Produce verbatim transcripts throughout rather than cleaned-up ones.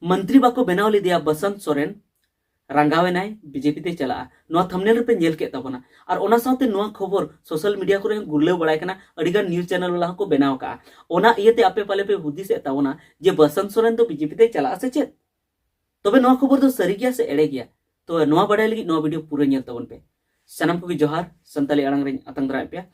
ᱢᱚᱱᱛᱨᱤ ᱵᱟᱠᱚ ᱵᱮᱱᱟᱣ ᱞᱮᱫᱮᱭᱟ ᱵᱟᱥᱚᱱᱛ ᱥᱚᱨᱮᱱ, ᱨᱟᱸᱜᱟᱣ ᱮᱱᱟᱭ, ᱵᱤᱡᱮᱯᱤ ᱛᱮ ᱪᱟᱞᱟᱜᱼᱟ᱾ ᱱᱚᱣᱟ ᱛᱷᱟᱢᱵᱽᱱᱮᱞ ᱨᱮᱯᱮ ᱧᱮᱞ ᱠᱮᱫ ᱛᱟᱵᱚᱱᱟ᱾ ᱟᱨ ᱚᱱᱟ ᱥᱟᱶᱛᱮ ᱱᱚᱣᱟ ᱠᱷᱚᱵᱚᱨ ᱥᱳᱥᱟᱞ ᱢᱤᱰᱤᱭᱟ ᱠᱚᱨᱮ ᱦᱚᱸ ᱜᱩᱨᱞᱟᱹᱣ ᱵᱟᱲᱟᱭ ᱠᱟᱱᱟ, ᱟᱹᱰᱤᱜᱟᱱ ᱱᱤᱭᱩᱡᱽ ᱪᱮᱱᱮᱞ ᱵᱟᱞᱟ ᱦᱚᱸᱠᱚ ᱵᱮᱱᱟᱣ ᱠᱟᱜᱼᱟ᱾ ᱚᱱᱟ ᱤᱭᱟᱹᱛᱮ ᱟᱯᱮ ᱯᱟᱞᱮ ᱯᱮ ᱦᱩᱫᱤᱥᱮᱫ ᱛᱟᱵᱚᱱᱟ ᱡᱮ ᱵᱟᱥᱚᱱᱛ ᱥᱚᱨᱮᱱ ᱫᱚ ᱵᱤᱡᱮᱯᱤ ᱛᱮ ᱪᱟᱞᱟᱜᱼᱟ ᱥᱮ ᱪᱮᱫ? ᱛᱚᱵᱮ ᱱᱚᱣᱟ ᱠᱷᱚᱵᱚᱨ ᱫᱚ ᱥᱟᱹᱨᱤ ᱜᱮᱭᱟ ᱥᱮ ᱮᱲᱮ ᱜᱮᱭᱟ? ᱛᱚ ᱱᱚᱣᱟ ᱵᱟᱰᱟᱭ ᱞᱟᱹᱜᱤᱫ ᱱᱚᱣᱟ ᱵᱷᱤᱰᱤᱭᱳ ᱯᱩᱨᱟᱹ ᱧᱮᱞ ᱛᱟᱵᱚᱱ ᱯᱮ᱾ ᱥᱟᱱᱟᱢ ᱠᱚᱜᱮ ᱡᱚᱦᱟᱨ, ᱥᱟᱱᱛᱟᱞᱤ ᱟᱲᱟᱝ ᱨᱤᱧ ᱟᱛᱟᱝ ᱫᱟᱨᱟᱢᱮᱫ ᱯᱮᱭᱟ᱾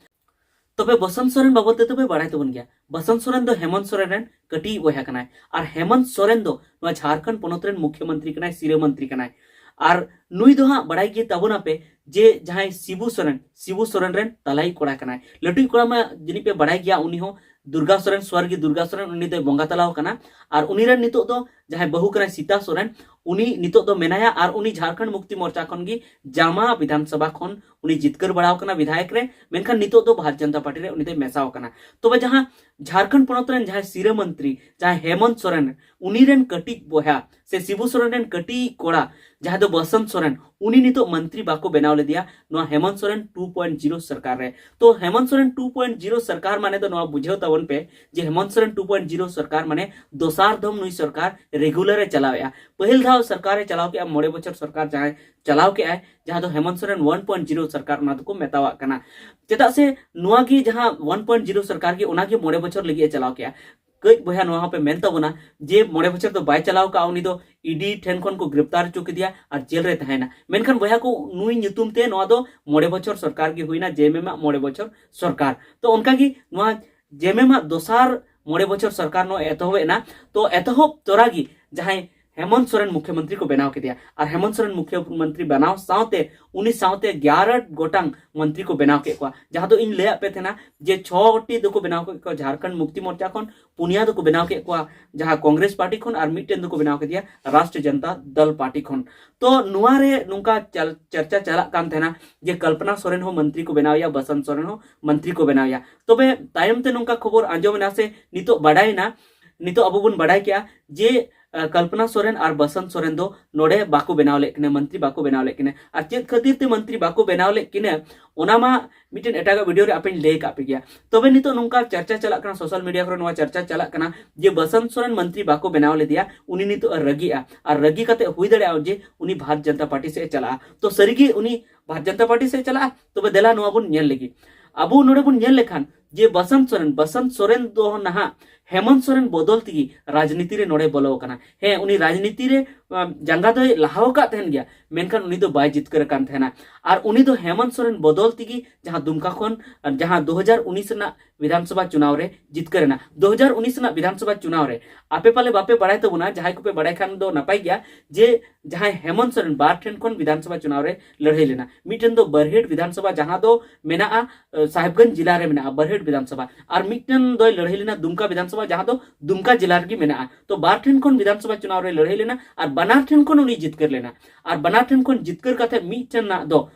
ᱛᱚᱵᱮ ᱵᱚᱥᱚᱱᱛ ᱥᱚᱨᱮᱱ ᱵᱟᱵᱚᱫ ᱛᱮ ᱛᱚᱵᱮ ᱵᱟᱲᱟᱭ ᱛᱟᱵᱚᱱ ᱜᱮᱭᱟ᱾ ᱵᱚᱥᱚᱱᱛ ᱥᱚᱨᱮᱱ ᱫᱚ ᱦᱮᱢᱚᱱᱛ ᱥᱚᱨᱮᱱ ᱨᱮᱱ ᱠᱟᱹᱴᱤᱡ ᱵᱚᱭᱦᱟ ᱠᱟᱱᱟᱭ᱾ ᱟᱨ ᱦᱮᱢᱚᱱᱛ ᱥᱚᱨᱮᱱ ᱫᱚ ᱱᱚᱣᱟ ᱡᱷᱟᱲᱠᱷᱚᱸᱰ ᱯᱚᱱᱚᱛ ᱨᱮᱱ ᱢᱩᱠᱷᱭᱚ ᱢᱚᱱᱛᱨᱤ ᱠᱟᱱᱟᱭ, ᱥᱤᱨᱟᱹ ᱢᱚᱱᱛᱨᱤ ᱠᱟᱱᱟᱭ᱾ ᱟᱨ ᱱᱩᱭ ᱫᱚ ᱦᱟᱸᱜ ᱵᱟᱲᱟᱭ ᱜᱮ ᱛᱟᱵᱚᱱᱟᱯᱮ ᱡᱮ ᱡᱟᱦᱟᱸᱭ ᱥᱤᱵᱩ ᱥᱚᱨᱮᱱ, ᱥᱤᱵᱩ ᱥᱚᱨᱮᱱ ᱨᱮᱱ ᱛᱟᱞᱟᱭᱤᱡ ᱠᱚᱲᱟ ᱠᱟᱱᱟᱭ᱾ ᱞᱟᱹᱴᱩᱭᱤᱡ ᱠᱚᱲᱟ ᱢᱟ ᱡᱟᱹᱱᱤᱡ ᱯᱮ ᱵᱟᱲᱟᱭ ᱜᱮᱭᱟ, ᱩᱱᱤ ᱦᱚᱸ ᱫᱩᱨᱜᱟ ᱥᱚᱨᱮᱱ, ᱥᱣᱚᱨᱜᱤ ᱫᱩᱨᱜᱟ ᱥᱚᱨᱮᱱ, ᱩᱱᱤ ᱫᱚᱭ ᱵᱚᱸᱜᱟ ᱛᱟᱞᱟᱣ ᱠᱟᱱᱟ᱾ ᱟᱨ ᱩᱱᱤ ᱨᱮᱱ ᱱᱤᱛᱚᱜ ᱫᱚ ᱡᱟᱦᱟᱸᱭ ᱵᱟᱹᱦᱩ ᱠᱟᱱᱟᱭ ᱥᱤᱛᱟ ᱥᱚᱨᱮᱱ, ᱩᱱᱤ ᱱᱤᱛᱚᱜ ᱫᱚ ᱢᱮᱱᱟᱭᱟ ᱟᱨ ᱩᱱᱤ ᱡᱷᱟᱲᱠᱷᱚᱸᱰ ᱢᱩᱠᱛᱤ ᱢᱳᱨᱪᱟ ᱠᱷᱚᱱ ᱜᱮ ᱡᱟᱢᱟ ᱵᱤᱫᱷᱟᱱ ᱥᱚᱵᱷᱟ ᱠᱷᱚᱱ ᱩᱱᱤ ᱡᱤᱛᱠᱟᱹᱨ ᱵᱟᱲᱟᱣ ᱠᱟᱱᱟ ᱵᱤᱫᱷᱟᱭᱚᱠ ᱨᱮ, ᱢᱮᱱᱠᱷᱟᱱ ᱱᱤᱛᱚᱜ ᱫᱚ ᱵᱷᱟᱨᱚᱛ ᱡᱚᱱᱚᱛᱟ ᱯᱟᱨᱴᱤ ᱨᱮ ᱩᱱᱤ ᱫᱚᱭ ᱢᱮᱥᱟᱣ ᱠᱟᱱᱟ᱾ ᱛᱚᱵᱮ ᱡᱟᱦᱟᱸ ᱡᱷᱟᱲᱠᱷᱚᱸᱰ ᱯᱚᱱᱚᱛ ᱨᱮᱱ ᱡᱟᱦᱟᱸᱭ ᱥᱤᱨᱟᱹ ᱢᱚᱱᱛᱨᱤ, ᱡᱟᱦᱟᱸᱭ ᱦᱮᱢᱚᱱᱛ ᱥᱚᱨᱮᱱ, ᱩᱱᱤ ᱨᱮᱱ ᱠᱟᱹᱴᱤᱡ ᱵᱚᱭᱦᱟ ᱥᱮ ᱥᱤᱵᱩ ᱥᱚᱨᱮᱱ ᱨᱮᱱ ᱠᱟᱹᱴᱤᱡ ᱠᱚᱲᱟ, ᱡᱟᱦᱟᱸ ᱫᱚ ᱵᱚᱥᱚᱱᱛ ᱥᱚᱨᱮᱱ, ᱩᱱᱤ ᱱᱤᱛᱚᱜ ᱢᱚᱱᱛᱨᱤ ᱵᱟᱠᱚ ᱵᱮᱱᱟᱣ ᱞᱮᱫᱮᱭᱟ ᱱᱚᱣᱟ Hemant Soren two point zero ᱥᱚᱨᱠᱟᱨ ᱨᱮ᱾ ᱛᱚ Hemant Soren two point zero ᱥᱚᱨᱠᱟᱨ ᱢᱟᱱᱮ ᱫᱚ ᱱᱚᱣᱟ ᱵᱩᱡᱷᱟᱹᱣ ᱛᱟᱵᱚᱱ ᱯᱮ ᱡᱮ Hemant Soren two point zero ᱥᱚᱨᱠᱟᱨ ᱢᱟᱱᱮ ᱫᱚᱥᱟᱨ ᱫᱷᱚᱢ ᱱᱩᱭ ᱥᱚᱨᱠᱟᱨ ᱨᱮᱜᱩᱞᱟᱨ ᱮ ᱪᱟᱞᱟᱣᱮᱫᱼᱟ᱾ ᱯᱟᱹᱦᱤᱞ ᱫᱷᱟᱣ ᱥᱚᱨᱠᱟᱨ ᱮ ᱪᱟᱞᱟᱣ ᱠᱮᱫᱼᱟ, ᱢᱚᱬᱮ ᱵᱚᱪᱷᱚᱨ ᱥᱚᱨᱠᱟᱨ ᱡᱟᱦᱟᱸᱭ ᱪᱟᱞᱟᱣ ᱠᱮᱫᱼᱟᱭ, ᱡᱟᱦᱟᱸ ᱫᱚ Hemant Soren one point zero ᱥᱚᱨᱠᱟᱨ ᱚᱱᱟ ᱫᱚᱠᱚ ᱢᱮᱛᱟᱣᱟᱜ ᱠᱟᱱᱟ᱾ ᱪᱮᱫᱟᱜ ᱥᱮ ᱱᱚᱣᱟ ᱜᱮ ᱡᱟᱦᱟᱸ ᱚᱣᱟᱱ ᱯᱚᱭᱮᱱᱴ ᱡᱤᱨᱳ ᱥᱚᱨᱠᱟᱨ ᱜᱮ, ᱚᱱᱟ ᱜᱮ ᱢᱚᱬᱮ ᱵᱚᱪᱷᱚᱨ ᱞᱟᱹᱜᱤᱫ ᱮ ᱪᱟᱞᱟᱣ ᱠᱮᱫᱼᱟ᱾ ᱠᱟᱹᱡ ᱵᱚᱭᱦᱟ ᱱᱚᱣᱟ ᱦᱚᱸᱯᱮ ᱢᱮᱱ ᱛᱟᱵᱚᱱᱟ ᱡᱮ ᱢᱚᱬᱮ ᱵᱚᱪᱷᱚᱨ ᱫᱚ ᱵᱟᱭ ᱪᱟᱞᱟᱣ ᱠᱟᱜᱼᱟ, ᱩᱱᱤ ᱫᱚ ᱤᱰᱤ ᱴᱷᱮᱱ ᱠᱷᱚᱱ ᱠᱚ ᱜᱨᱮᱯᱛᱟᱨ ᱦᱚᱪᱚ ᱠᱮᱫᱮᱭᱟ ᱟᱨ ᱡᱮᱞ ᱨᱮ ᱛᱟᱦᱮᱸᱭᱮᱱᱟ᱾ ᱢᱮᱱᱠᱷᱟᱱ ᱵᱚᱭᱦᱟ ᱠᱚ, ᱱᱩᱭ ᱧᱩᱛᱩᱢ ᱛᱮ ᱱᱚᱣᱟ ᱫᱚ ᱢᱚᱬᱮ ᱵᱚᱪᱷᱚᱨ ᱥᱚᱨᱠᱟᱨ ᱜᱮ ᱦᱩᱭᱱᱟ, ᱡᱮ ᱮᱢ ᱮᱢ ᱟᱜ ᱢᱚᱬᱮ ᱵᱚᱪᱷᱚᱨ ᱥᱚᱨᱠᱟᱨ᱾ ᱛᱚ ᱚᱱᱠᱟ ᱜᱮ ᱱᱚᱣᱟ ᱡᱮ ᱮᱢ ᱮᱢ ᱟᱜ ᱫᱚᱥᱟᱨ ᱢᱚᱬᱮ ᱵᱚᱪᱷᱚᱨ ᱥᱚᱨᱠᱟᱨ ᱱᱚᱣᱟ ᱮᱛᱚᱦᱚᱵ ᱮᱱᱟ᱾ ᱛᱚ ᱮᱛᱚᱦᱚᱵ ᱛᱚᱨᱟ ᱜᱮ ᱡᱟᱦᱟᱸᱭ ᱦᱮᱢᱚᱱᱛ ᱥᱚᱨᱮᱱ ᱢᱩᱠᱷᱭᱚᱢᱚᱱᱛᱨᱤ ᱠᱚ ᱵᱮᱱᱟᱣ ᱠᱮᱫᱮᱭᱟ᱾ ᱟᱨ ᱦᱮᱢᱚᱱᱛ ᱥᱚᱨᱮᱱ ᱢᱩᱠᱷᱭᱚᱢᱚᱱᱛᱨᱤ ᱵᱮᱱᱟᱣ ᱥᱟᱶᱛᱮ ᱩᱱᱤ ᱥᱟᱶᱛᱮ ᱜᱮᱭᱟᱨᱚ ᱜᱚᱴᱟᱝ ᱢᱚᱱᱛᱨᱤ ᱠᱚ ᱵᱮᱱᱟᱣ ᱠᱮᱫ ᱠᱚᱣᱟ, ᱡᱟᱦᱟᱸ ᱫᱚ ᱤᱧ ᱞᱟᱹᱭᱟᱫ ᱯᱮ ᱛᱟᱦᱮᱱᱟ ᱡᱮ ᱪᱷᱚ ᱜᱚᱴᱤ ᱫᱚᱠᱚ ᱵᱮᱱᱟᱣ ᱠᱮᱫ ᱠᱚᱣᱟ ᱡᱷᱟᱲᱠᱷᱚᱸᱰ ᱢᱩᱠᱛᱤ ᱢᱳᱨᱪᱟ ᱠᱷᱚᱱ, ᱯᱩᱱᱭᱟ ᱫᱚᱠᱚ ᱵᱮᱱᱟᱣ ᱠᱮᱫ ᱠᱚᱣᱟ ᱡᱟᱦᱟᱸ ᱠᱚᱝᱜᱨᱮᱥ ᱯᱟᱨᱴᱤ ᱠᱷᱚᱱ, ᱟᱨ ᱢᱤᱫᱴᱮᱱ ᱫᱚᱠᱚ ᱵᱮᱱᱟᱣ ᱠᱮᱫᱮᱭᱟ ᱨᱟᱥᱴᱨᱤᱭᱚ ᱡᱚᱱᱛᱟ ᱫᱚᱞ ᱯᱟᱨᱴᱤ ᱠᱷᱚᱱ᱾ ᱛᱚ ᱱᱚᱣᱟ ᱨᱮ ᱱᱚᱝᱠᱟ ᱪᱟᱞ-, ᱪᱟᱨᱪᱟ ᱪᱟᱞᱟᱜ ᱠᱟᱱ ᱛᱟᱦᱮᱱᱟ ᱡᱮ ᱠᱚᱞᱯᱚᱱᱟ ᱥᱚᱨᱮᱱ ᱦᱚᱸ ᱢᱚᱱᱛᱨᱤ ᱠᱚ ᱵᱮᱱᱟᱣᱮᱭᱟ, ᱵᱟᱥᱚᱱᱛ ᱥᱚᱨᱮᱱ ᱦᱚᱸ ᱢᱚᱱᱛᱨᱤ ᱠᱚ ᱵᱮᱱᱟᱣᱮᱭᱟ᱾ ᱛᱚᱵᱮ ᱛᱟᱭᱚᱢ ᱛᱮ ᱱᱚᱝᱠᱟ ᱠᱷᱚᱵᱚᱨ ᱟᱸᱡᱚᱢ ᱮᱱᱟ ᱥᱮ ᱱᱤᱛᱚᱜ ᱵᱟᱰᱟᱭᱮᱱᱟ, ᱱᱤᱛᱚᱜ ᱟᱵᱚ ᱵᱚᱱ ᱵᱟᱰᱟᱭ ᱠᱮᱜᱼᱟ ᱡᱮ ᱠᱚᱞᱯᱚᱱᱟ ᱥᱚᱨᱮᱱ ᱟᱨ ᱵᱟᱥᱚᱱᱛ ᱥᱚᱨᱮᱱ ᱫᱚ ᱱᱚᱰᱮ ᱵᱟᱠᱚ ᱵᱮᱱᱟᱣ ᱞᱮᱫ ᱠᱤᱱᱟ, ᱢᱚᱱᱛᱨᱤ ᱵᱟᱠᱚ ᱵᱮᱱᱟᱣ ᱞᱮᱫ ᱠᱤᱱᱟ᱾ ᱟᱨ ᱪᱮᱫ ᱠᱷᱟᱹᱛᱤᱨ ᱛᱮ ᱢᱚᱱᱛᱨᱤ ᱵᱟᱠᱚ ᱵᱮᱱᱟᱣ ᱞᱮᱫ ᱠᱤᱱᱟ, ᱚᱱᱟ ᱢᱟ ᱢᱤᱫᱴᱮᱱ ᱮᱴᱟᱜᱟᱜ ᱵᱷᱤᱰᱤᱭᱳ ᱨᱮ ᱟᱯᱮᱧ ᱞᱟᱹᱭ ᱟᱠᱟᱫ ᱯᱮ ᱜᱮᱭᱟ᱾ ᱛᱚᱵᱮ ᱱᱤᱛᱚᱜ ᱱᱚᱝᱠᱟ ᱪᱟᱨᱪᱟ ᱪᱟᱞᱟᱜ ᱠᱟᱱᱟ, ᱥᱳᱥᱟᱞ ᱢᱤᱰᱤᱭᱟ ᱠᱚᱨᱮ ᱱᱚᱣᱟ ᱪᱟᱨᱪᱟ ᱪᱟᱞᱟᱜ ᱠᱟᱱᱟ ᱡᱮ ᱵᱟᱥᱚᱱᱛ ᱥᱚᱨᱮᱱ ᱢᱚᱱᱛᱨᱤ ᱵᱟᱠᱚ ᱵᱮᱱᱟᱣ ᱞᱮᱫᱮᱭᱟ, ᱩᱱᱤ ᱱᱤᱛᱚᱜ ᱮ ᱨᱟᱹᱜᱤᱜᱼᱟ᱾ ᱟᱨ ᱨᱟᱹᱜᱤ ᱠᱟᱛᱮ ᱦᱩᱭ ᱫᱟᱲᱮᱭᱟᱜᱼᱟ ᱡᱮ ᱩᱱᱤ ᱵᱷᱟᱨᱚᱛ ᱡᱚᱱᱚᱛᱟ ᱯᱟᱨᱴᱤ ᱥᱮᱫ ᱮ ᱪᱟᱞᱟᱜᱼᱟ᱾ ᱛᱚ ᱥᱟᱹᱨᱤᱜᱮ ᱩᱱᱤ ᱵᱷᱟᱨᱚᱛ ᱡᱚᱱᱚᱛᱟ ᱯᱟᱨᱴᱤ ᱥᱮᱫ ᱮ ᱪᱟᱞᱟᱜᱼᱟ? ᱛᱚᱵᱮ ᱫᱮᱞᱟ ᱱᱚᱣᱟ ᱵᱚᱱ ᱧᱮᱞ ᱞᱮᱜᱮ᱾ ᱟᱵᱚ ᱱᱚᱰᱮ ᱵᱚᱱ ᱧᱮᱞ ᱞᱮᱠᱷᱟᱱ ᱡᱮ ᱵᱟᱥᱚᱱᱛ ᱥᱚᱨᱮᱱ, ᱵᱟᱥᱚᱱᱛ ᱥᱚᱨᱮᱱ ᱫᱚ ᱱᱟᱦᱟᱜ ᱦᱮᱢᱚᱱᱛ ᱥᱚᱨᱮᱱ ᱵᱚᱫᱚᱞ ᱛᱮᱜᱮ ᱨᱟᱡᱽᱱᱤᱛᱤ ᱨᱮ ᱱᱚᱰᱮ ᱵᱚᱞᱚ ᱟᱠᱟᱱᱟ᱾ ᱦᱮᱸ, ᱩᱱᱤ ᱨᱟᱡᱽᱱᱤᱛᱤ ᱨᱮ, ᱟᱢ, ᱡᱟᱸᱜᱟ ᱫᱚᱭ ᱞᱟᱦᱟᱣ ᱟᱠᱟᱫ ᱛᱟᱦᱮᱱ ᱜᱮᱭᱟ, ᱢᱮᱱᱠᱷᱟᱱ ᱩᱱᱤ ᱫᱚ ᱵᱟᱭ ᱡᱤᱛᱠᱟᱹᱨ ᱟᱠᱟᱱ ᱛᱟᱦᱮᱱᱟ᱾ ᱟᱨ ᱩᱱᱤ ᱫᱚ ᱦᱮᱢᱚᱱᱛ ᱥᱚᱨᱮᱱ ᱵᱚᱫᱚᱞ ᱛᱮᱜᱮ ᱡᱟᱦᱟᱸ ᱫᱩᱢᱠᱟ ᱠᱷᱚᱱ, ᱟᱨ ᱡᱟᱦᱟᱸ ᱫᱩ ᱦᱟᱡᱟᱨ ᱩᱱᱤᱥ ᱨᱮᱱᱟᱜ ᱵᱤᱫᱷᱟᱱ ᱥᱚᱵᱷᱟ ᱪᱩᱱᱟᱣ ᱨᱮ ᱡᱤᱛᱠᱟᱹᱨ ᱮᱱᱟ᱾ ᱫᱩ ᱦᱟᱡᱟᱨ ᱩᱱᱤᱥ ᱨᱮᱱᱟᱜ ᱵᱤᱫᱷᱟᱱ ᱥᱚᱵᱷᱟ ᱪᱩᱱᱟᱣ ᱨᱮ, ᱟᱯᱮ ᱯᱟᱞᱮ ᱵᱟᱯᱮ ᱵᱟᱲᱟᱭ ᱛᱟᱵᱚᱱᱟ, ᱡᱟᱦᱟᱸᱭ ᱠᱚᱯᱮ ᱵᱟᱲᱟᱭ ᱠᱷᱟᱱ ᱫᱚ ᱱᱟᱯᱟᱭ ᱜᱮᱭᱟ, ᱡᱮ ᱡᱟᱦᱟᱸᱭ ᱦᱮᱢᱚᱱᱛ ᱥᱚᱨᱮᱱ ᱵᱟᱨ ᱴᱷᱮᱱ ᱠᱷᱚᱱ ᱵᱤᱫᱷᱟᱱ ᱥᱚᱵᱷᱟ ᱪᱩᱱᱟᱣ ᱨᱮ ᱞᱟᱹᱲᱦᱟᱹᱭ ᱞᱮᱱᱟ᱾ ᱢᱤᱫᱴᱮᱱ ᱫᱚ ᱵᱟᱨᱦᱮᱴ ᱵᱤᱫᱷᱟᱱ ᱥᱚᱵᱷᱟ, ᱡᱟᱦᱟᱸ ᱫᱚ ᱢᱮᱱᱟᱜᱼᱟ, ᱟᱸ, ᱥᱟᱦᱮᱵᱽᱜᱚᱸᱡᱽ ᱡᱮᱞᱟ ᱨᱮ ᱢᱮᱱᱟᱜᱼᱟ ᱵᱟᱨᱦᱮᱴ ᱵᱤᱫᱷᱟᱱ ᱥᱚᱵᱷᱟ, ᱟᱨ ᱢᱤᱫᱴᱮᱱ ᱫᱚᱭ ᱞᱟᱹᱲᱦᱟᱹᱭ ᱞᱮᱱᱟ ᱫᱩᱢᱠᱟ ᱵᱤᱫᱷᱟᱱ ᱥᱚᱵᱷᱟ, ᱡᱟᱦᱟᱸ ᱫᱚ ᱫᱩᱢᱠᱟ ᱡᱮᱞᱟ ᱨᱮᱜᱮ ᱢᱮᱱᱟᱜᱼᱟ᱾ ᱛᱚ ᱵᱟᱨ ᱴᱷᱮᱱ ᱠᱷᱚᱱ ᱵᱤᱫᱷᱟᱱ ᱥᱚᱵᱷᱟ ᱪᱩᱱᱟᱣ ᱨᱮ ᱞᱟᱹᱲᱦᱟᱹᱭ ᱞᱮᱱᱟ ᱟᱨ ᱵᱟᱱᱟᱨ ᱴᱷᱮᱱ ᱠᱷᱚᱱ ᱩᱱᱤ ᱡᱤᱛᱠᱟᱹᱨ ᱞᱮᱱᱟ᱾ ᱟᱨ ᱵᱟᱱᱟᱨ ᱴᱷᱮᱱ ᱠᱷᱚᱱ ᱡᱤᱛᱠᱟᱹᱨ ᱠᱟᱛᱮ ᱢᱤᱫᱴᱮᱱ ᱱᱟᱜ ᱫᱚ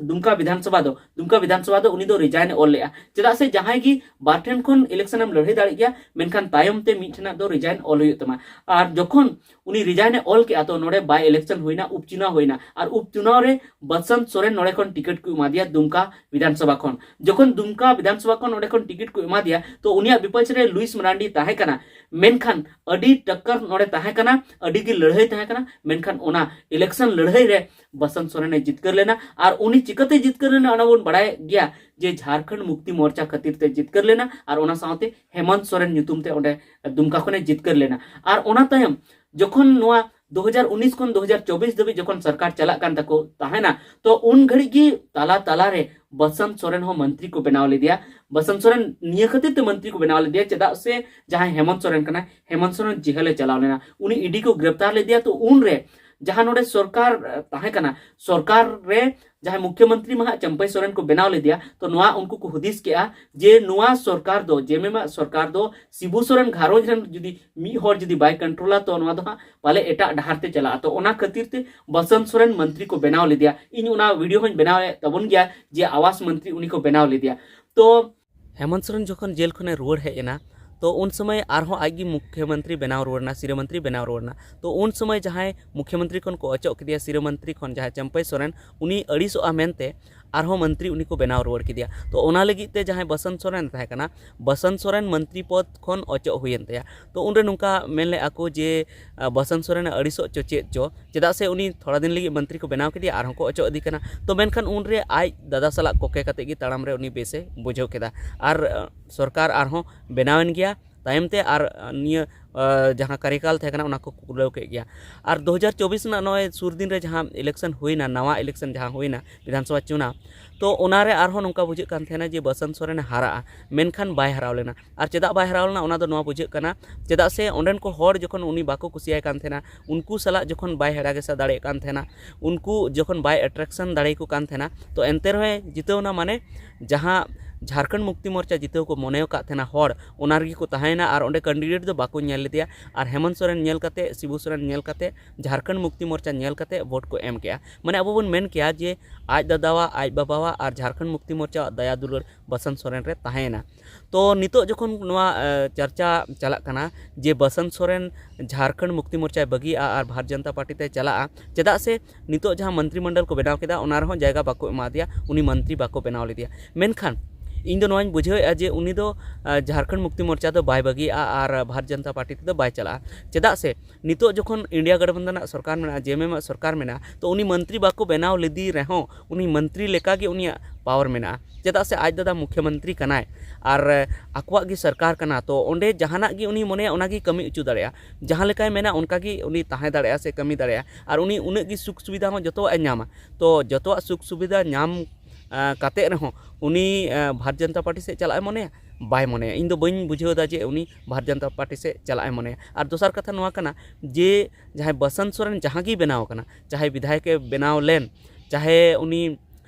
ᱫᱩᱢᱠᱟ ᱵᱤᱫᱷᱟᱱ ᱥᱚᱵᱷᱟ ᱫᱚ, ᱫᱩᱢᱠᱟ ᱵᱤᱫᱷᱟᱱ ᱥᱚᱵᱷᱟ ᱫᱚ ᱩᱱᱤ ᱫᱚ ᱨᱤᱡᱟᱭᱤᱱ ᱮ ᱚᱞ ᱞᱮᱜᱼᱟ᱾ ᱪᱮᱫᱟᱜ ᱥᱮ ᱡᱟᱦᱟᱸᱭ ᱜᱮ ᱵᱟᱨ ᱴᱷᱮᱱ ᱠᱷᱚᱱ ᱤᱞᱮᱠᱥᱚᱱ ᱮᱢ ᱞᱟᱹᱲᱦᱟᱹᱭ ᱫᱟᱲᱮᱜ ᱜᱮᱭᱟ, ᱢᱮᱱᱠᱷᱟᱱ ᱛᱟᱭᱚᱢ ᱛᱮ ᱢᱤᱫ ᱴᱷᱮᱱᱟᱜ ᱫᱚ ᱨᱤᱡᱟᱭᱤᱱ ᱚᱞ ᱦᱩᱭᱩᱜ ᱛᱟᱢᱟ᱾ ᱟᱨ ᱡᱚᱠᱷᱚᱱ ᱩᱱᱤ ᱨᱤᱡᱟᱭᱤᱱ ᱮ ᱚᱞ ᱠᱮᱜᱼᱟ, ᱛᱚ ᱱᱚᱰᱮ ᱵᱟᱭ ᱤᱞᱮᱠᱥᱚᱱ ᱦᱩᱭᱱᱟ, ᱩᱯᱪᱩᱱᱟᱣ ᱦᱩᱭᱱᱟ᱾ ᱟᱨ ᱩᱯᱪᱩᱱᱟᱣ ᱨᱮ ᱵᱟᱥᱚᱱᱛ ᱥᱚᱨᱮᱱ ᱱᱚᱰᱮ ᱠᱷᱚᱱ ᱴᱤᱠᱤᱴ ᱠᱚ ᱮᱢᱟ ᱫᱮᱭᱟ ᱫᱩᱢᱠᱟ ᱵᱤᱫᱷᱟᱱ ᱥᱚᱵᱷᱟ ᱠᱷᱚᱱ᱾ ᱡᱚᱠᱷᱚᱱ ᱫᱩᱢᱠᱟ ᱵᱤᱫᱷᱟᱱ ᱥᱚᱵᱷᱟ ᱠᱷᱚᱱ ᱱᱚᱰᱮ ᱠᱷᱚᱱ ᱴᱤᱠᱤᱴ ᱠᱚ ᱮᱢᱟ ᱫᱮᱭᱟ, ᱛᱚ ᱩᱱᱤᱭᱟᱜ ᱵᱤᱯᱚᱠᱷ ᱨᱮ ᱞᱩᱭᱤᱥ ᱢᱟᱨᱟᱱᱰᱤ ᱛᱟᱦᱮᱸ ᱠᱟᱱᱟ, ᱢᱮᱱᱠᱷᱟᱱ ᱟᱹᱰᱤ ᱴᱟᱠᱠᱟᱨ ᱱᱚᱰᱮ ᱛᱟᱦᱮᱸ ᱠᱟᱱᱟ, ᱟᱹᱰᱤ ᱜᱮ ᱞᱟᱹᱲᱦᱟᱹᱭ ᱛᱟᱦᱮᱸ ᱠᱟᱱᱟ, ᱢᱮᱱᱠᱷᱟᱱ ᱚᱱᱟ ᱤᱞᱮᱠᱥᱚᱱ ᱞᱟᱹᱲᱦᱟᱹᱭ ᱨᱮ ᱵᱟᱥᱚᱱᱛ ᱥᱚᱨᱮᱱ ᱮ ᱡᱤᱛᱠᱟᱹᱨ ᱞᱮᱱᱟ᱾ ᱟᱨ ᱩᱱᱤ ᱪᱤᱠᱟᱹᱛᱮ ᱡᱤᱛᱠᱟᱹᱨ ᱞᱮᱱᱟ, ᱚᱱᱟ ᱵᱚᱱ ᱵᱟᱲᱟᱭ ᱜᱮᱭᱟ ᱡᱮ ᱡᱷᱟᱨᱠᱷᱚᱸᱰ ᱢᱩᱠᱛᱤ ᱢᱳᱨᱪᱟ ᱠᱷᱟᱹᱛᱤᱨ ᱛᱮ ᱡᱤᱛᱠᱟᱹᱨ ᱞᱮᱱᱟ, ᱟᱨ ᱚᱱᱟ ᱥᱟᱶᱛᱮ ᱦᱮᱢᱚᱱᱛ ᱥᱚᱨᱮᱱ ᱧᱩᱛᱩᱢ ᱛᱮ ᱚᱸᱰᱮ ᱫᱩᱢᱠᱟ ᱠᱷᱚᱱᱮ ᱡᱤᱛᱠᱟᱹᱨ ᱞᱮᱱᱟ᱾ ᱟᱨ ᱚᱱᱟ ᱛᱟᱭᱚᱢ ᱡᱚᱠᱷᱚᱱ ᱱᱚᱣᱟ ᱫᱩ ᱦᱟᱡᱟᱨ ᱩᱱᱤᱥ ᱠᱷᱚᱱ ᱫᱩ ᱦᱟᱡᱟᱨ ᱪᱚᱵᱵᱤᱥ ᱫᱷᱟᱹᱵᱤᱡ ᱡᱚᱠᱷᱚᱱ ᱥᱚᱨᱠᱟᱨ ᱪᱟᱞᱟᱜ ᱠᱟᱱ ᱛᱟᱠᱚ ᱛᱟᱦᱮᱱᱟ, ᱛᱚ ᱩᱱ ᱜᱷᱟᱹᱲᱤᱡ ᱜᱮ ᱛᱟᱞᱟ ᱛᱟᱞᱟ ᱨᱮ ᱵᱟᱥᱚᱱᱛ ᱥᱚᱨᱮᱱ ᱦᱚᱸ ᱢᱚᱱᱛᱨᱤ ᱠᱚ ᱵᱮᱱᱟᱣ ᱞᱮᱫᱮᱭᱟ᱾ ᱵᱟᱥᱚᱱᱛ ᱥᱚᱨᱮᱱ ᱱᱤᱭᱟᱹ ᱠᱷᱟᱹᱛᱤᱨ ᱛᱮ ᱢᱚᱱᱛᱨᱤ ᱠᱚ ᱵᱮᱱᱟᱣ ᱞᱮᱫᱮᱭᱟ, ᱪᱮᱫᱟᱜ ᱥᱮ ᱡᱟᱦᱟᱸᱭ ᱦᱮᱢᱚᱱᱛ ᱥᱚᱨᱮᱱ ᱠᱟᱱᱟᱭ, ᱦᱮᱢᱚᱱᱛ ᱥᱚᱨᱮᱱ ᱡᱮᱦᱮᱞ ᱮ ᱪᱟᱞᱟᱣ ᱞᱮᱱᱟ, ᱩᱱᱤ ᱤᱰᱤ ᱠᱚ ᱜᱨᱮᱯᱛᱟᱨ ᱞᱮᱫᱮᱭᱟ᱾ ᱛᱚ ᱩᱱᱨᱮ ᱡᱟᱦᱟᱸ ᱱᱚᱰᱮ ᱥᱚᱨᱠᱟᱨ, ᱟᱸ, ᱛᱟᱦᱮᱸ ᱠᱟᱱᱟ, ᱥᱚᱨᱠᱟᱨ ᱨᱮ ᱡᱟᱦᱟᱸᱭ ᱢᱩᱠᱷᱭᱚᱢᱚᱱᱛᱨᱤ ᱢᱟ ᱦᱟᱸᱜ ᱪᱟᱢᱯᱟᱹᱭ ᱥᱚᱨᱮᱱ ᱠᱚ ᱵᱮᱱᱟᱣ ᱞᱮᱫᱮᱭᱟ, ᱛᱚ ᱱᱚᱣᱟ ᱩᱱᱠᱩ ᱠᱚ ᱦᱩᱫᱤᱥ ᱠᱮᱜᱼᱟ ᱡᱮ ᱱᱚᱣᱟ ᱥᱚᱨᱠᱟᱨ ᱫᱚ, ᱡᱮᱢᱮᱢᱟᱜ ᱥᱚᱨᱠᱟᱨ ᱫᱚ ᱥᱤᱵᱩ ᱥᱚᱨᱮᱱ ᱜᱷᱟᱨᱚᱸᱡᱽ ᱨᱮᱱ ᱡᱩᱫᱤ ᱢᱤᱫ ᱦᱚᱲ ᱡᱩᱫᱤ ᱵᱟᱭ ᱠᱚᱱᱴᱨᱳᱞᱟ, ᱛᱚ ᱱᱚᱣᱟ ᱫᱚ ᱦᱟᱸᱜ ᱯᱟᱞᱮ ᱮᱴᱟᱜ ᱰᱟᱦᱟᱨ ᱛᱮ ᱪᱟᱞᱟᱜᱼᱟ᱾ ᱛᱚ ᱚᱱᱟ ᱠᱷᱟᱹᱛᱤᱨ ᱛᱮ ᱵᱟᱥᱚᱱᱛ ᱥᱚᱨᱮᱱ ᱢᱚᱱᱛᱨᱤ ᱠᱚ ᱵᱮᱱᱟᱣ ᱞᱮᱫᱮᱭᱟ᱾ ᱤᱧ ᱚᱱᱟ ᱵᱷᱤᱰᱤᱭᱳ ᱦᱚᱸᱧ ᱵᱮᱱᱟᱣᱮᱫ ᱛᱟᱵᱚᱱ ᱜᱮᱭᱟ ᱡᱮ ᱟᱣᱟᱥ ᱢᱚᱱᱛᱨᱤ ᱩᱱᱤ ᱠᱚ ᱵᱮᱱᱟᱣ ᱞᱮᱫᱮᱭᱟ᱾ ᱛᱚ ᱦᱮᱢᱚᱱᱛ ᱥᱚᱨᱮᱱ ᱡᱚᱠᱷᱚᱱ ᱡᱮᱞ ᱠᱷᱚᱱᱮ ᱨᱩᱣᱟᱹᱲ ᱦᱮᱡ ᱮᱱᱟ, ᱛᱚ ᱩᱱ ᱥᱚᱢᱚᱭ ᱟᱨᱦᱚᱸ ᱟᱡ ᱜᱮ ᱢᱩᱠᱷᱭᱚ ᱢᱚᱱᱛᱨᱤ ᱵᱮᱱᱟᱣ ᱨᱩᱣᱟᱹᱲ ᱮᱱᱟ, ᱥᱤᱨᱟᱹ ᱢᱚᱱᱛᱨᱤ ᱵᱮᱱᱟᱣ ᱨᱩᱣᱟᱹᱲ ᱮᱱᱟ᱾ ᱛᱚ ᱩᱱ ᱥᱚᱢᱚᱭ ᱡᱟᱦᱟᱸᱭ ᱢᱩᱠᱷᱭᱚ ᱢᱚᱱᱛᱨᱤ ᱠᱷᱚᱱ ᱠᱚ ᱚᱪᱚᱜ ᱠᱮᱫᱮᱭᱟ, ᱥᱤᱨᱟᱹ ᱢᱚᱱᱛᱨᱤ ᱠᱷᱚᱱ ᱡᱟᱦᱟᱸᱭ ᱪᱟᱹᱢᱯᱟᱹᱭ ᱥᱚᱨᱮᱱ, ᱩᱱᱤ ᱟᱹᱲᱤᱥᱚᱜᱼᱟ ᱢᱮᱱᱛᱮ ᱟᱨᱦᱚᱸ ᱢᱚᱱᱛᱨᱤ ᱩᱱᱤ ᱠᱚ ᱵᱮᱱᱟᱣ ᱨᱩᱣᱟᱹᱲ ᱠᱮᱫᱮᱭᱟ᱾ ᱛᱚ ᱚᱱᱟ ᱞᱟᱹᱜᱤᱫ ᱛᱮ ᱡᱟᱦᱟᱸᱭ ᱵᱟᱥᱚᱱᱛ ᱥᱚᱨᱮᱱ ᱛᱟᱦᱮᱸ ᱠᱟᱱᱟ, ᱵᱟᱥᱚᱱᱛ ᱥᱚᱨᱮᱱ ᱢᱚᱱᱛᱨᱤ ᱯᱚᱫᱽ ᱠᱷᱚᱱ ᱚᱪᱚᱜ ᱦᱩᱭᱮᱱ ᱛᱟᱭᱟ᱾ ᱛᱚ ᱩᱱᱨᱮ ᱱᱚᱝᱠᱟ ᱢᱮᱱ ᱞᱮᱫᱼᱟ ᱠᱚ ᱡᱮ, ᱟᱸ, ᱵᱟᱥᱚᱱᱛ ᱥᱚᱨᱮᱱ ᱟᱹᱲᱤᱥᱚᱜ ᱪᱚ ᱪᱮᱫ ᱪᱚ, ᱪᱮᱫᱟᱜ ᱥᱮ ᱩᱱᱤ ᱛᱷᱚᱲᱟ ᱫᱤᱱ ᱞᱟᱹᱜᱤᱫ ᱢᱚᱱᱛᱨᱤ ᱠᱚ ᱵᱮᱱᱟᱣ ᱠᱮᱫᱮᱭᱟ, ᱟᱨᱦᱚᱸ ᱠᱚ ᱚᱪᱚᱜ ᱤᱫᱤ ᱠᱟᱱᱟ᱾ ᱛᱚ ᱢᱮᱱᱠᱷᱟᱱ ᱩᱱᱨᱮ ᱟᱡ ᱫᱟᱫᱟ ᱥᱟᱞᱟᱜ ᱠᱚᱠᱮ ᱠᱟᱛᱮ ᱜᱮ ᱛᱟᱲᱟᱢ ᱨᱮ ᱩᱱᱤ ᱵᱮᱥᱮ ᱵᱩᱡᱷᱟᱹᱣ ᱠᱮᱫᱟ᱾ ᱟᱨ, ᱟᱸ, ᱥᱚᱨᱠᱟᱨ ᱟᱨᱦᱚᱸ ᱵᱮᱱᱟᱣᱮᱱ ᱜᱮᱭᱟ ᱛᱟᱭᱚᱢ ᱛᱮ, ᱟᱨ, ᱟᱸ, ᱱᱤᱭᱟᱹ, ᱟᱸ, ᱡᱟᱦᱟᱸ ᱠᱟᱨᱭᱚᱠᱟᱞ ᱛᱟᱦᱮᱸ ᱠᱟᱱᱟ ᱚᱱᱟ ᱠᱚ ᱠᱩᱞᱟᱹᱣ ᱠᱮᱫ ᱜᱮᱭᱟ᱾ ᱟᱨ ᱫᱩ ᱦᱟᱡᱟᱨ ᱪᱚᱵᱵᱤᱥ ᱨᱮᱱᱟᱜ ᱱᱚᱜᱼᱚᱭ ᱥᱩᱨ ᱫᱤᱱ ᱨᱮ ᱡᱟᱦᱟᱸ election ᱦᱩᱭᱱᱟ, ᱱᱟᱣᱟ election ᱡᱟᱦᱟᱸ ᱦᱩᱭᱱᱟ, ᱵᱤᱫᱷᱟᱱ ᱥᱚᱵᱷᱟ ᱪᱩᱱᱟᱣ, ᱛᱚ ᱚᱱᱟᱨᱮ ᱟᱨᱦᱚᱸ ᱱᱚᱝᱠᱟ ᱵᱩᱡᱷᱟᱹᱜ ᱠᱟᱱ ᱛᱟᱦᱮᱱᱟ ᱡᱮ ᱵᱟᱥᱚᱱᱛ ᱥᱚᱨᱮᱱᱮ ᱦᱟᱨᱟᱜᱼᱟ, ᱢᱮᱱᱠᱷᱟᱱ ᱵᱟᱭ ᱦᱟᱨᱟᱣ ᱞᱮᱱᱟ᱾ ᱟᱨ ᱪᱮᱫᱟᱜ ᱵᱟᱭ ᱦᱟᱨᱟᱣ ᱞᱮᱱᱟ, ᱚᱱᱟ ᱫᱚ ᱱᱚᱣᱟ ᱵᱩᱡᱷᱟᱹᱜ ᱠᱟᱱᱟ, ᱪᱮᱫᱟᱜ ᱥᱮ ᱚᱸᱰᱮᱱ ᱠᱚ ᱦᱚᱲ ᱡᱚᱠᱷᱚᱱ ᱩᱱᱤ ᱵᱟᱠᱚ ᱠᱩᱥᱤᱭᱟᱭ ᱠᱟᱱ ᱛᱟᱦᱮᱱᱟ, ᱩᱱᱠᱩ ᱥᱟᱞᱟᱜ ᱡᱚᱠᱷᱚᱱ ᱵᱟᱭ ᱦᱮᱲᱟ ᱜᱷᱮᱥᱟ ᱫᱟᱲᱮᱭᱟᱜ ᱠᱟᱱ ᱛᱟᱦᱮᱱᱟ, ᱩᱱᱠᱩ ᱡᱚᱠᱷᱚᱱ ᱵᱟᱭ attraction ᱫᱟᱲᱮᱭᱟᱠᱚ ᱠᱟᱱ ᱛᱟᱦᱮᱱᱟ, ᱛᱚ ᱮᱱᱛᱮ ᱨᱮᱦᱚᱸᱭ ᱡᱤᱛᱟᱹᱣ ᱮᱱᱟ᱾ ᱢᱟᱱᱮ ᱡᱟᱦᱟᱸ ᱡᱷᱟᱲᱠᱷᱚᱸᱰ ᱢᱩᱠᱛᱤ ᱢᱳᱨᱪᱟ ᱡᱤᱛᱟᱹᱣ ᱠᱚ ᱢᱚᱱᱮ ᱟᱠᱟᱫ ᱛᱟᱦᱮᱱᱟ ᱦᱚᱲ, ᱚᱱᱟ ᱨᱮᱜᱮ ᱠᱚ ᱛᱟᱦᱮᱸᱭᱮᱱᱟ᱾ ᱟᱨ ᱚᱸᱰᱮ candidate ᱫᱚ ᱵᱟᱠᱚ ᱧᱮᱞ ᱞᱮᱫᱮᱭᱟ᱾ ᱟᱨ ᱦᱮᱢᱚᱱᱛ ᱥᱚᱨᱮᱱ ᱧᱮᱞ ᱠᱟᱛᱮ, ᱥᱤᱵᱩ ᱥᱚᱨᱮᱱ ᱧᱮᱞ ᱠᱟᱛᱮ ᱡᱷᱟᱲᱠᱷᱚᱸᱰ ᱢᱩᱠᱛᱤ ᱢᱳᱨᱪᱟ ᱧᱮᱞ ᱠᱟᱛᱮ ᱵᱷᱳᱴ ᱠᱚ ᱮᱢ ᱠᱮᱜᱼᱟ᱾ ᱢᱟᱱᱮ ᱟᱵᱚ ᱵᱚᱱ ᱢᱮᱱ ᱠᱮᱭᱟ ᱡᱮ ᱟᱡ ᱫᱟᱫᱟᱣᱟᱜ, ᱟᱡ ᱵᱟᱵᱟᱣᱟᱜ ᱟᱨ ᱡᱷᱟᱲᱠᱷᱚᱸᱰ ᱢᱩᱠᱛᱤ ᱢᱳᱨᱪᱟᱣᱟᱜ ᱫᱟᱭᱟ ᱫᱩᱞᱟᱹᱲ ᱵᱟᱥᱚᱱᱛ ᱥᱚᱨᱮᱱ ᱨᱮ ᱛᱟᱦᱮᱸᱭᱮᱱᱟ᱾ ᱛᱚ ᱱᱤᱛᱚᱜ ᱡᱚᱠᱷᱚᱱ ᱱᱚᱣᱟ, ᱮ, ᱪᱟᱨᱪᱟ ᱪᱟᱞᱟᱜ ᱠᱟᱱᱟ ᱡᱮ ᱵᱟᱥᱚᱱᱛ ᱥᱚᱨᱮᱱ ᱡᱷᱟᱲᱠᱷᱚᱸᱰ ᱢᱩᱠᱛᱤ ᱢᱳᱨᱪᱟᱭ ᱵᱟᱹᱜᱤᱭᱟᱜᱼᱟ ᱟᱨ ᱵᱷᱟᱨᱚᱛ ᱡᱚᱱᱚᱛᱟ ᱯᱟᱨᱴᱤ ᱛᱮ ᱪᱟᱞᱟᱜᱼᱟ, ᱪᱮᱫᱟᱜ ᱥᱮ ᱱᱤᱛᱚᱜ ᱡᱟᱦᱟᱸ ᱢᱚᱱᱛᱨᱤ ᱢᱚᱱᱰᱚᱞ ᱠᱚ ᱵᱮᱱᱟᱣ ᱠᱮᱫᱟ, ᱚᱱᱟ ᱨᱮᱦᱚᱸ ᱡᱟᱭᱜᱟ ᱵᱟᱠᱚ ᱮᱢᱟ ᱫᱮᱭᱟ, ᱩᱱᱤ ᱢᱚᱱᱛᱨᱤ ᱵᱟᱠᱚ ᱵᱮᱱᱟᱣ ᱞᱮᱫᱮᱭᱟ᱾ ᱢᱮᱱᱠᱷᱟᱱ ᱤᱧ ᱫᱚ ᱱᱚᱣᱟᱧ ᱵᱩᱡᱷᱟᱹᱣᱮᱫᱼᱟ ᱡᱮ ᱩᱱᱤ ᱫᱚ, ᱮ, ᱡᱷᱟᱲᱠᱷᱚᱸᱰ ᱢᱩᱠᱛᱤ ᱢᱳᱨᱪᱟ ᱫᱚ ᱵᱟᱭ ᱵᱟᱹᱜᱤᱭᱟᱜᱼᱟ ᱟᱨ ᱵᱷᱟᱨᱚᱛ ᱡᱚᱱᱚᱛᱟ ᱯᱟᱨᱴᱤ ᱛᱮᱫᱚ ᱵᱟᱭ ᱪᱟᱞᱟᱜᱼᱟ᱾ ᱪᱮᱫᱟᱜ ᱥᱮ ᱱᱤᱛᱚᱜ ᱡᱚᱠᱷᱚᱱ ᱤᱱᱰᱤᱭᱟ ᱜᱟᱴᱷᱵᱚᱱᱫᱷᱚᱱ ᱨᱮᱱᱟᱜ ᱥᱚᱨᱠᱟᱨ ᱢᱮᱱᱟᱜᱼᱟ, ᱡᱮ ᱮᱢ ᱮᱢ ᱟᱜ ᱥᱚᱨᱠᱟᱨ ᱢᱮᱱᱟᱜᱼᱟ, ᱛᱚ ᱩᱱᱤ ᱢᱚᱱᱛᱨᱤ ᱵᱟᱠᱚ ᱵᱮᱱᱟᱣ ᱞᱮᱫᱮ ᱨᱮᱦᱚᱸ ᱩᱱᱤ ᱢᱚᱱᱛᱨᱤ ᱞᱮᱠᱟᱜᱮ ᱩᱱᱤᱭᱟᱜ power ᱢᱮᱱᱟᱜᱼᱟ᱾ ᱪᱮᱫᱟᱜ ᱥᱮ ᱟᱡ ᱫᱟᱫᱟ ᱢᱩᱠᱷᱭᱚ ᱢᱚᱱᱛᱨᱤ ᱠᱟᱱᱟᱭ ᱟᱨ, ᱮ, ᱟᱠᱚᱣᱟᱜ ᱜᱮ ᱥᱚᱨᱠᱟᱨ ᱠᱟᱱᱟ᱾ ᱛᱚ ᱚᱸᱰᱮ ᱡᱟᱦᱟᱱᱟᱜ ᱜᱮ ᱩᱱᱤ ᱢᱚᱱᱮᱭᱟ, ᱚᱱᱟᱜᱮ ᱠᱟᱹᱢᱤ ᱦᱚᱪᱚ ᱫᱟᱲᱮᱭᱟᱜᱼᱟ᱾ ᱡᱟᱦᱟᱸ ᱞᱮᱠᱟᱭ ᱢᱮᱱᱟ, ᱚᱱᱠᱟᱜᱮ ᱩᱱᱤ ᱛᱟᱦᱮᱸ ᱫᱟᱲᱮᱭᱟᱜᱼᱟ ᱥᱮ ᱠᱟᱹᱢᱤ ᱫᱟᱲᱮᱭᱟᱜᱼᱟ᱾ ᱟᱨ ᱩᱱᱤ ᱩᱱᱟᱹᱜ ᱜᱮ ᱥᱩᱠ ᱥᱩᱵᱤᱫᱷᱟ ᱦᱚᱸ ᱡᱚᱛᱚᱣᱟᱜ ᱮ ᱧᱟᱢᱟ᱾ ᱛᱚ ᱡᱚᱛᱚᱣᱟᱜ ᱥᱩᱠ ᱥᱩᱵᱤᱫᱷᱟ ᱧᱟᱢ, ᱮ, ᱠᱟᱛᱮ ᱨᱮᱦᱚᱸ ᱩᱱᱤ, ᱮ, ᱵᱷᱟᱨᱚᱛ ᱡᱚᱱᱚᱛᱟ ᱯᱟᱨᱴᱤ ᱥᱮᱫ ᱪᱟᱞᱟᱜ ᱮ ᱢᱚᱱᱮᱭᱟ? ᱵᱟᱭ ᱢᱚᱱᱮᱭᱟ᱾ ᱤᱧ ᱫᱚ ᱵᱟᱹᱧ ᱵᱩᱡᱷᱟᱹᱣ ᱮᱫᱟ ᱡᱮ ᱩᱱᱤ ᱵᱷᱟᱨᱚᱛ ᱡᱚᱱᱚᱛᱟ ᱯᱟᱨᱴᱤ ᱥᱮᱫ ᱪᱟᱞᱟᱜ ᱮ ᱢᱚᱱᱮᱭᱟ᱾ ᱟᱨ ᱫᱚᱥᱟᱨ ᱠᱟᱛᱷᱟ ᱱᱚᱣᱟ ᱠᱟᱱᱟ ᱡᱮ ᱡᱟᱦᱟᱸᱭ ᱵᱟᱥᱚᱱᱛ ᱥᱚᱨᱮᱱ ᱡᱟᱦᱟᱸ ᱜᱮᱭ ᱵᱮᱱᱟᱣ ᱟᱠᱟᱱᱟ, ᱪᱟᱦᱮ ᱵᱤᱫᱷᱟᱭᱚᱠ ᱮ ᱵᱮᱱᱟᱣ ᱞᱮᱱ, ᱪᱟᱦᱮ ᱩᱱᱤ,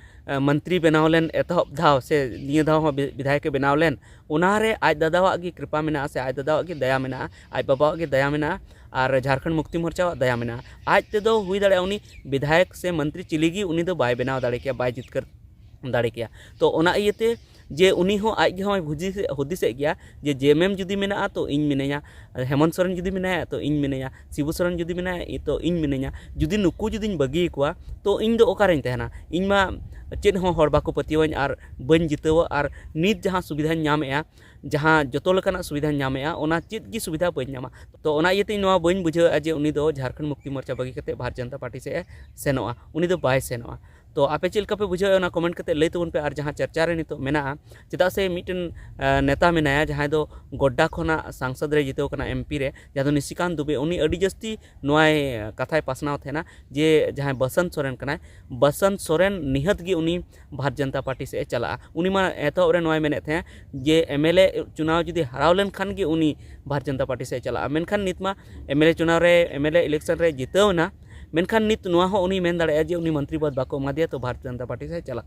ᱮ, ᱢᱚᱱᱛᱨᱤ ᱵᱮᱱᱟᱣ ᱞᱮᱱ ᱮᱛᱚᱦᱚᱵ ᱫᱷᱟᱣ ᱥᱮ ᱱᱤᱭᱟᱹ ᱫᱷᱟᱣ ᱦᱚᱸ ᱵᱤ-, ᱵᱤᱫᱷᱟᱭᱚᱠ ᱮ ᱵᱮᱱᱟᱣ ᱞᱮᱱ, ᱚᱱᱟᱨᱮ ᱟᱡ ᱫᱟᱫᱟᱣᱟᱜ ᱜᱮ ᱠᱨᱤᱯᱟ ᱢᱮᱱᱟᱜᱼᱟ ᱥᱮ ᱟᱡ ᱫᱟᱫᱟᱣᱟᱜ ᱜᱮ ᱫᱟᱭᱟ ᱢᱮᱱᱟᱜᱼᱟ, ᱟᱡ ᱵᱟᱵᱟᱣᱟᱜ ᱜᱮ ᱫᱟᱭᱟ ᱢᱮᱱᱟᱜᱼᱟ, ᱟᱨ ᱡᱷᱟᱲᱠᱷᱚᱸᱰ ᱢᱩᱠᱛᱤ ᱢᱳᱨᱪᱟᱣᱟᱜ ᱫᱟᱭᱟ ᱢᱮᱱᱟᱜᱼᱟ᱾ ᱟᱡ ᱛᱮᱫᱚ ᱦᱩᱭ ᱫᱟᱲᱮᱭᱟᱜᱼᱟ ᱩᱱᱤ ᱵᱤᱫᱷᱟᱭᱚᱠ ᱥᱮ ᱢᱚᱱᱛᱨᱤ ᱪᱤᱞᱤ ᱜᱮ ᱩᱱᱤ ᱫᱚ ᱵᱟᱭ ᱵᱮᱱᱟᱣ ᱫᱟᱲᱮ ᱠᱮᱭᱟ, ᱵᱟᱭ ᱡᱤᱛᱠᱟᱹᱨ ᱫᱟᱲᱮ ᱠᱮᱭᱟ᱾ ᱛᱚ ᱚᱱᱟ ᱤᱭᱟᱹᱛᱮ ᱡᱮ ᱩᱱᱤ ᱦᱚᱸ ᱟᱡ ᱜᱮ ᱦᱚᱸᱭ ᱦᱩᱫᱤᱥ, ᱦᱩᱫᱤᱥᱮᱫ ᱜᱮᱭᱟ ᱡᱮ ᱡᱮ ᱮᱢ ᱮᱢ ᱡᱩᱫᱤ ᱢᱮᱱᱟᱜᱼᱟ ᱛᱚ ᱤᱧ ᱢᱤᱱᱟᱹᱧᱟ, ᱦᱮᱢᱚᱱᱛ ᱥᱚᱨᱮᱱ ᱡᱩᱫᱤ ᱢᱮᱱᱟᱭᱟ ᱛᱚ ᱤᱧ ᱢᱤᱱᱟᱹᱧᱟ, ᱥᱤᱵᱩ ᱥᱚᱨᱮᱱ ᱡᱩᱫᱤ ᱢᱮᱱᱟᱭᱟ ᱛᱚ ᱤᱧ ᱢᱤᱱᱟᱹᱧᱟ, ᱡᱩᱫᱤ ᱱᱩᱠᱩ ᱡᱩᱫᱤᱧ ᱵᱟᱹᱜᱤ ᱟᱠᱚᱣᱟ ᱛᱚ ᱤᱧ ᱫᱚ ᱚᱠᱟᱨᱮᱧ ᱛᱟᱦᱮᱱᱟ? ᱤᱧ ᱢᱟ ᱪᱮᱫ ᱦᱚᱸ ᱦᱚᱲ ᱵᱟᱠᱚ ᱯᱟᱹᱛᱭᱟᱹᱣᱟᱹᱧ ᱟᱨ ᱵᱟᱹᱧ ᱡᱤᱛᱟᱹᱣᱟ, ᱟᱨ ᱱᱤᱛ ᱡᱟᱦᱟᱸ ᱥᱩᱵᱤᱫᱷᱟᱧ ᱧᱟᱢᱮᱫᱼᱟ, ᱡᱟᱦᱟᱸ ᱡᱚᱛᱚ ᱞᱮᱠᱟᱱᱟᱜ ᱥᱩᱵᱤᱫᱷᱟᱧ ᱧᱟᱢᱮᱫᱼᱟ, ᱚᱱᱟ ᱪᱮᱫ ᱜᱮ ᱥᱩᱵᱤᱫᱷᱟ ᱵᱟᱹᱧ ᱧᱟᱢᱟ᱾ ᱛᱚ ᱚᱱᱟ ᱤᱭᱟᱹᱛᱮ ᱤᱧ ᱱᱚᱣᱟ ᱵᱟᱹᱧ ᱵᱩᱡᱷᱟᱹᱣᱮᱫᱼᱟ ᱡᱮ ᱩᱱᱤ ᱫᱚ ᱡᱷᱟᱲᱠᱷᱚᱸᱰ ᱢᱩᱠᱛᱤ ᱢᱳᱨᱪᱟ ᱵᱟᱹᱜᱤ ᱠᱟᱛᱮ ᱵᱷᱟᱨᱚᱛ ᱡᱚᱱᱚᱛᱟ ᱯᱟᱨᱴᱤ ᱥᱮᱫ ᱮ ᱥᱮᱱᱚᱜᱼᱟ, ᱩᱱᱤ ᱫᱚ ᱵᱟᱭ ᱥᱮᱱᱚᱜᱼᱟ᱾ ᱛᱚ ᱟᱯᱮ ᱪᱮᱫ ᱞᱮᱠᱟ ᱯᱮ ᱵᱩᱡᱷᱟᱹᱣᱮᱫᱼᱟ, ᱚᱱᱟ ᱠᱚᱢᱮᱱᱴ ᱠᱟᱛᱮ ᱞᱟᱹᱭ ᱛᱟᱵᱚᱱ ᱯᱮ᱾ ᱟᱨ ᱡᱟᱦᱟᱸ ᱪᱟᱨᱪᱟ ᱨᱮ ᱱᱤᱛᱚᱜ ᱢᱮᱱᱟᱜᱼᱟ, ᱪᱮᱫᱟᱜ ᱥᱮ ᱢᱤᱫᱴᱮᱱ, ᱟᱸ, ᱱᱮᱛᱟ ᱢᱮᱱᱟᱭᱟ ᱡᱟᱦᱟᱸᱭ ᱫᱚ ᱜᱚᱰᱰᱟ ᱠᱷᱚᱱᱟᱜ ᱥᱟᱝᱥᱚᱫ ᱨᱮ ᱡᱤᱛᱟᱹᱣ ᱠᱟᱱᱟ, ᱮᱢ ᱯᱤ ᱨᱮ, ᱡᱟᱦᱟᱸ ᱫᱚ ᱱᱤᱥᱤᱠᱟᱱᱛ ᱫᱩᱵᱮ, ᱩᱱᱤ ᱟᱹᱰᱤ ᱡᱟᱹᱥᱛᱤ ᱱᱚᱣᱟᱭ, ᱠᱟᱛᱷᱟᱭ ᱯᱟᱥᱱᱟᱣ ᱛᱟᱦᱮᱱᱟ ᱡᱮ ᱡᱟᱦᱟᱸᱭ ᱵᱟᱥᱚᱱᱛ ᱥᱚᱨᱮᱱ ᱠᱟᱱᱟᱭ, ᱵᱟᱥᱚᱱᱛ ᱥᱚᱨᱮᱱ ᱱᱤᱦᱟᱹᱛ ᱜᱮ ᱩᱱᱤ ᱵᱷᱟᱨᱚᱛ ᱡᱚᱱᱚᱛᱟ ᱯᱟᱨᱴᱤ ᱥᱮᱫ ᱮ ᱪᱟᱞᱟᱜᱼᱟ᱾ ᱩᱱᱤ ᱢᱟ ᱮᱛᱚᱦᱚᱵ ᱨᱮ ᱱᱚᱣᱟᱭ ᱢᱮᱱᱮᱫ ᱛᱟᱦᱮᱸᱫ ᱡᱮ ᱮᱢ ᱮᱞ ᱮ ᱪᱩᱱᱟᱣ ᱡᱩᱫᱤ ᱦᱟᱨᱟᱣ ᱞᱮᱱᱠᱷᱟᱱ ᱜᱮ ᱩᱱᱤ ᱵᱷᱟᱨᱚᱛ ᱡᱚᱱᱚᱛᱟ ᱯᱟᱨᱴᱤ ᱥᱮᱫ ᱮ ᱪᱟᱞᱟᱜᱼᱟ᱾ ᱢᱮᱱᱠᱷᱟᱱ ᱱᱤᱛ ᱢᱟ ᱮᱢ ᱮᱞ ᱮ ᱪᱩᱱᱟᱣ ᱨᱮ, ᱮᱢ ᱮᱞ ᱮ ᱤᱞᱮᱠᱥᱚᱱ ᱨᱮ ᱡᱤᱛᱟᱹᱣ ᱮᱱᱟ, ᱢᱮᱱᱠᱷᱟᱱ ᱱᱤᱛ ᱱᱚᱣᱟ ᱦᱚᱸ ᱩᱱᱤ ᱢᱮᱱ ᱫᱟᱲᱮᱭᱟᱜᱼᱟ ᱡᱮ ᱩᱱᱤ ᱢᱚᱱᱛᱨᱤ ᱯᱚᱫᱽ ᱵᱟᱠᱚ ᱮᱢᱟ ᱫᱮᱭᱟ, ᱛᱚ ᱵᱷᱟᱨᱚᱛ ᱡᱚᱱᱚᱛᱟ ᱯᱟᱨᱴᱤ ᱥᱮᱫ ᱪᱟᱞᱟᱜ,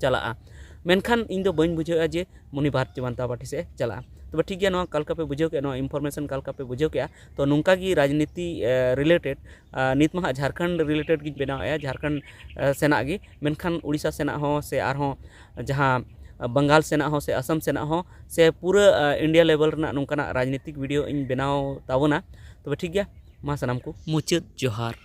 ᱪᱟᱞᱟᱜᱼᱟ᱾ ᱢᱮᱱᱠᱷᱟᱱ ᱤᱧ ᱫᱚ ᱵᱟᱹᱧ ᱵᱩᱡᱷᱟᱹᱣᱮᱫᱼᱟ ᱡᱮ ᱩᱱᱤ ᱵᱷᱟᱨᱚᱛ ᱡᱚᱱᱚᱛᱟ ᱯᱟᱨᱴᱤ ᱥᱮᱫ ᱮ ᱪᱟᱞᱟᱜᱼᱟ᱾ ᱛᱚᱵᱮ ᱴᱷᱤᱠ ᱜᱮᱭᱟ, ᱱᱚᱣᱟ ᱚᱠᱟ ᱞᱮᱠᱟ ᱯᱮ ᱵᱩᱡᱷᱟᱹᱣ ᱠᱮᱫᱼᱟ, ᱱᱚᱣᱟ ᱤᱱᱯᱷᱚᱨᱢᱮᱥᱚᱱ ᱚᱠᱟ ᱞᱮᱠᱟ ᱯᱮ ᱵᱩᱡᱷᱟᱹᱣ ᱠᱮᱫᱼᱟ? ᱛᱚ ᱱᱚᱝᱠᱟ ᱜᱮ ᱨᱟᱡᱽᱱᱤᱛᱤ, ᱮ, ᱨᱤᱞᱮᱴᱮᱰ, ᱟ, ᱱᱤᱛ ᱢᱟ ᱦᱟᱸᱜ ᱡᱷᱟᱲᱠᱷᱚᱸᱰ ᱨᱤᱞᱮᱴᱮᱰ ᱜᱤᱧ ᱵᱮᱱᱟᱣᱮᱫᱼᱟ, ᱡᱷᱟᱲᱠᱷᱚᱸᱰ, ᱮ, ᱥᱮᱱᱟᱜ ᱜᱮ, ᱢᱮᱱᱠᱷᱟᱱ ᱩᱲᱤᱥᱥᱟ ᱥᱮᱱᱟᱜ ᱦᱚᱸ ᱥᱮ ᱟᱨᱦᱚᱸ ᱡᱟᱦᱟᱸ ᱵᱟᱝᱜᱟᱞ ᱥᱮᱱᱟᱜ ᱦᱚᱸ ᱥᱮ ᱟᱥᱟᱢ ᱥᱮᱱᱟᱜ ᱦᱚᱸ ᱥᱮ ᱯᱩᱨᱟᱹ, ᱟ, ᱤᱱᱰᱤᱭᱟ ᱞᱮᱵᱮᱞ ᱨᱮᱱᱟᱜ ᱱᱚᱝᱠᱟᱱᱟᱜ ᱨᱟᱡᱽᱱᱤᱛᱤᱠ ᱵᱷᱤᱰᱤᱭᱳ ᱤᱧ ᱵᱮᱱᱟᱣ ᱛᱟᱵᱚᱱᱟ᱾ ᱛᱚᱵᱮ ᱴᱷᱤᱠ ᱜᱮᱭᱟ, ᱢᱟ ᱥᱟᱱᱟᱢ ᱠᱚ ᱢᱩᱪᱟᱹᱫ ᱡᱚᱦᱟᱨ᱾